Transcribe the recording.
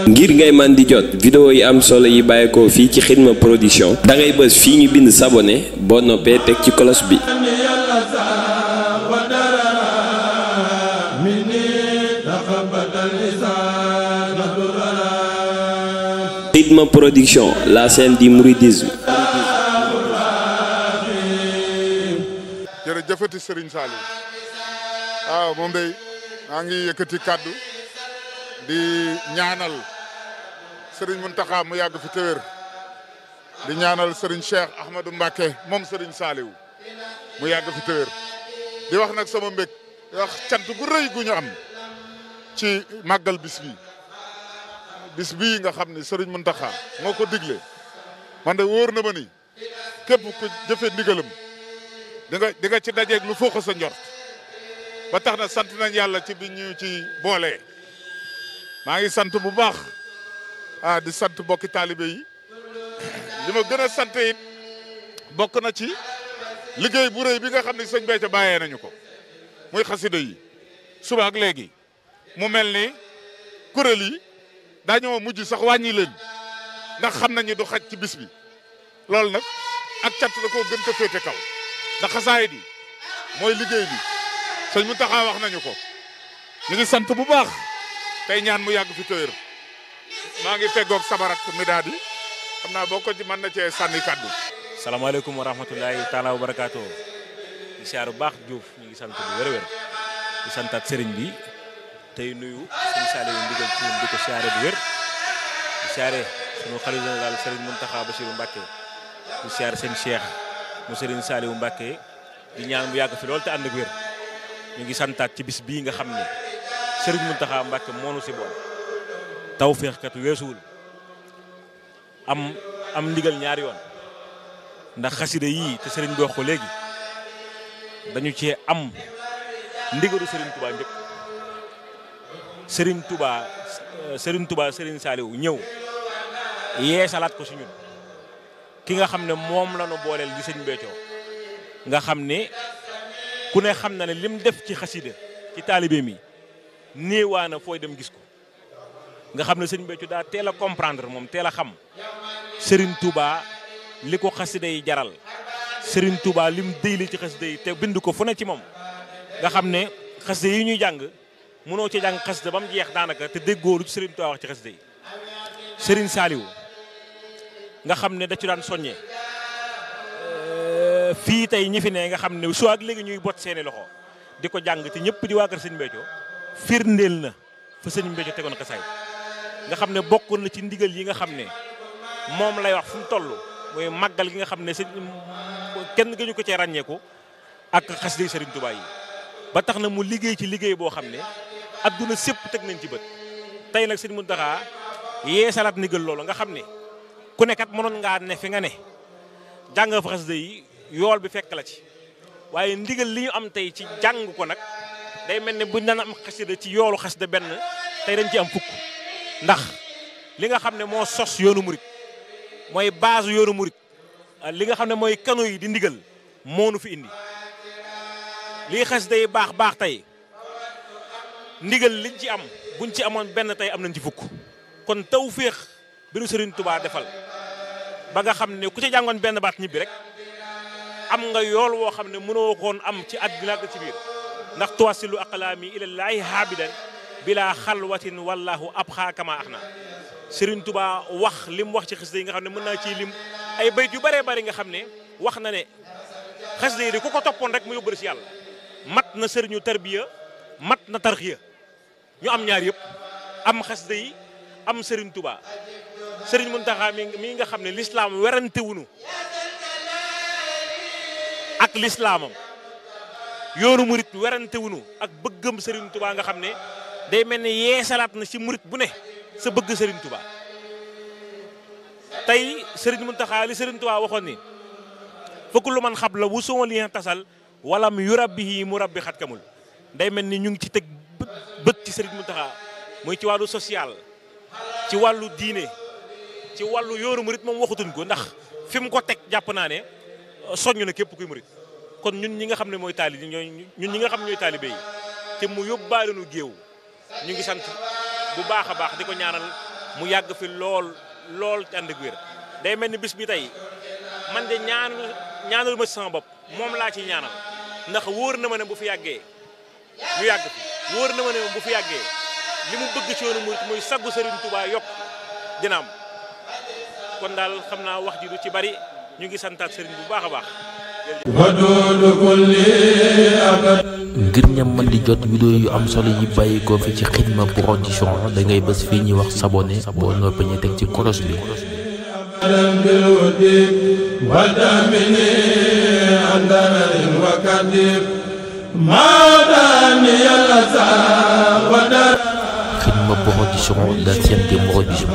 ngir ngay man di jot vidéo yi am solo yi bàyyeekoo fii ci Xidma Production da ngay bës fii ñu bind s'abonner boo noppee teg ci cloche bi. Xidma Production, la chaîne du mouridisme. jërëjëfati Serigne Saliou waaw moom day maa ngi yëkkati kàddu di ñaanal Serigne Mountakha mu yàgg fi téwér di ñaanal Serigne Cheikh Ahmadou Mbacké moom Serigne Saliou mu yàgg fi téwér di wax nag sama mbég di wax cant gu rëy gu ñu am ci màggal bis bii nga xam ne Serigne Mountakha moo ko digle man de wóor na ma ni képp ku jëfe ndigalam di nga ci dajeeg lu foo ko sa njort ba tax na sant nañ yàlla ci bi ñu ci boole maa ngi sant bu baax di sant bokki taalibe yi li ma gën a sant it bokk na ci liggéey bu rëy bi nga xam ne sëñ Béthio bàyyee nañu ko muy xasida yi suba ak léegi mu mel ni kuréel yi daañoo mujj sax wàññi leen ndax xam nañu du xaj ci bis bi loolu nag ak cant da koo gën a féete kaw ndax xasaayid yi mooy liggéey bi sëñ Mountakha wax nañu ko ñu ngi sant bu baax tey ñaan mu yàgg fi téwér maa ngi feggoog sabarat mi daal di xam naa boo ko ci mën na cee sànni kàddu. salaamaaleykum wa rahmatulahi taala wa barakaatu. di siyaar bu baax Diouf ñu ngi sant bu wér-wér di santaat sëriñ bi tey nuyu sëñ Saliou ndigal ci di ko siyaare bu wér di siyaare sunu xalifa général sëriñ Mountakha Bassirou Mbacké di siyaare seen Cheikh mu sëriñ Saliou Mbacké di ñaan mu yàgg fi lool te ànd ak wér ñu ngi santaat ci bis bii nga xam ne sëriñ Mountakha Mbacké moonu si bool tawfeex kat weesuwul am ndigal ñaari yoon ndax xasida yii te sëriñ bi wax ko léegi dañu cee am ndigalu sëriñ Touba njëkk sëriñ Touba sëriñ Saliou ñëw yeesalaat ko si ñun ki nga xam ne moom la nu booleel di sëñ Béthio nga xam ne ku ne xam na ne lim def ci xasida ci taalibe mi néewaana fooy dem gis ko nga xam ne sëñ Béthio daa teel a comprendre moom teel a xam Serigne Touba li ko xasida yi jaral Serigne Touba lim déyli ci xasida yi te bind ko fu ne ci moom nga xam ne xasida yi ñuy jàng mënoo ci jàng xasida ba mu jeex daanaka te déggoo lu ci Serigne Touba wax ci xasida yi Serigne Saliou nga xam ne da ci daan soññee fii tey ñi fi ne nga xam ne soo ak léegi ñuy bot seeni loxo di ko jàng te ñëpp di waa kër sëñ Béthio firndeel na fa sëñ Béthio tegoon xasaay nga xam ne bokkoon na ci ndigal yi nga xam ne moom lay wax fu mu toll mooy màggal gi nga xam ne kenn gënu ko cee ràññeeku ak xasida yi Serigne Touba yi ba tax na mu liggéey ci liggéey boo xam ne adduna sépp teg nañ ci bët tey nag sëñ Mountakha yee salaat ndigal loolu nga xam ne ku nekkat mënoon ngaa ne fi nga ne jàng fa xasida yi yool bi fekk la ci waaye ndigal li ñu am tey ci jàng ko nag day mel ne buñ daan am xasida ci yoolu xasida benn tey dañ ci am fukk ndax li nga xam ne moo sos yoonu murit mooy base yoonu murit li nga xam ne mooy kanu yi di ndigal moo nu fi indi lii xasida yi baax tey ndigal liñ ci am buñ ci amoon benn tey am nañ ci fukk kon tawféex bi nu Serigne Touba defal ba nga xam ne ku ci jàngoon benn baat ñibbi rek am nga yool woo xam ne mënoo koon am ci àddina ak ci biir ndax tuwasilu aqlaami ilallaahi haabidan bila xalwatin wallahu abxa kama axna Serigne Touba wax lim wax ci xasida yi nga xam ne mën naa ciy lim ay bayt yu bëree bëri nga xam ne wax na ne xasida yi di ku ko toppoon rek mu yóbbu si yàlla mat na sëriñu tarbiya mat na tarxiya ñu am ñaar yëpp am xasida yi am Serigne Touba Serigne Mountakha mi nga xam ne lislaam werante wunu ak lislaamam yoonu murit werante wunu ak bëggam Serigne Touba nga xam ne day mel ne yeesalaat na ci murit bu ne sa bëgg Serigne Touba tey Serigne Mountakha li Serigne Touba waxoon ni fa kullu man xab la wu soma li tasal wala mu yurabbihi mu rabbi xat kamul day mel ni ñu ngi ci teg bët ci Serigne Mountakha muy ci wàllu social ci wàllu diine ci wàllu yoonu murit moom waxatuñ ko ndax fi mu ko teg jàpp naa ne soññ na képp kuy murit kon ñun ñi nga xam ne mooy taalibe ñun ñi nga xam ne ñooy taalibe yi te mu yóbbaale nu géew ñu ngi sant bu baax a baax di ko ñaanal mu yàgg fi lool ci ànd ak wér. day mel ni bis bi tey man de ñaanal ma sama bopp moom laa ciy ñaanal ndax wóor na ma ne bu fi yàggee ñu yàgg fi wóor na ma ne bu fi yàggee li mu bëgg ci yoonu muy saggu Serigne Touba yokk dina am kon daal xam naa wax ji du ci bari ñu ngi santaat Serigne bu baax a baax. ngir ñam man di jot vidéo yu am solo yi bàyyi ko fi ci Xidma Production da ngay bës fii ñuy wax s'abonner boo noppee ñu teg ci kolos bi. Xidma Production, la chaîne des productions.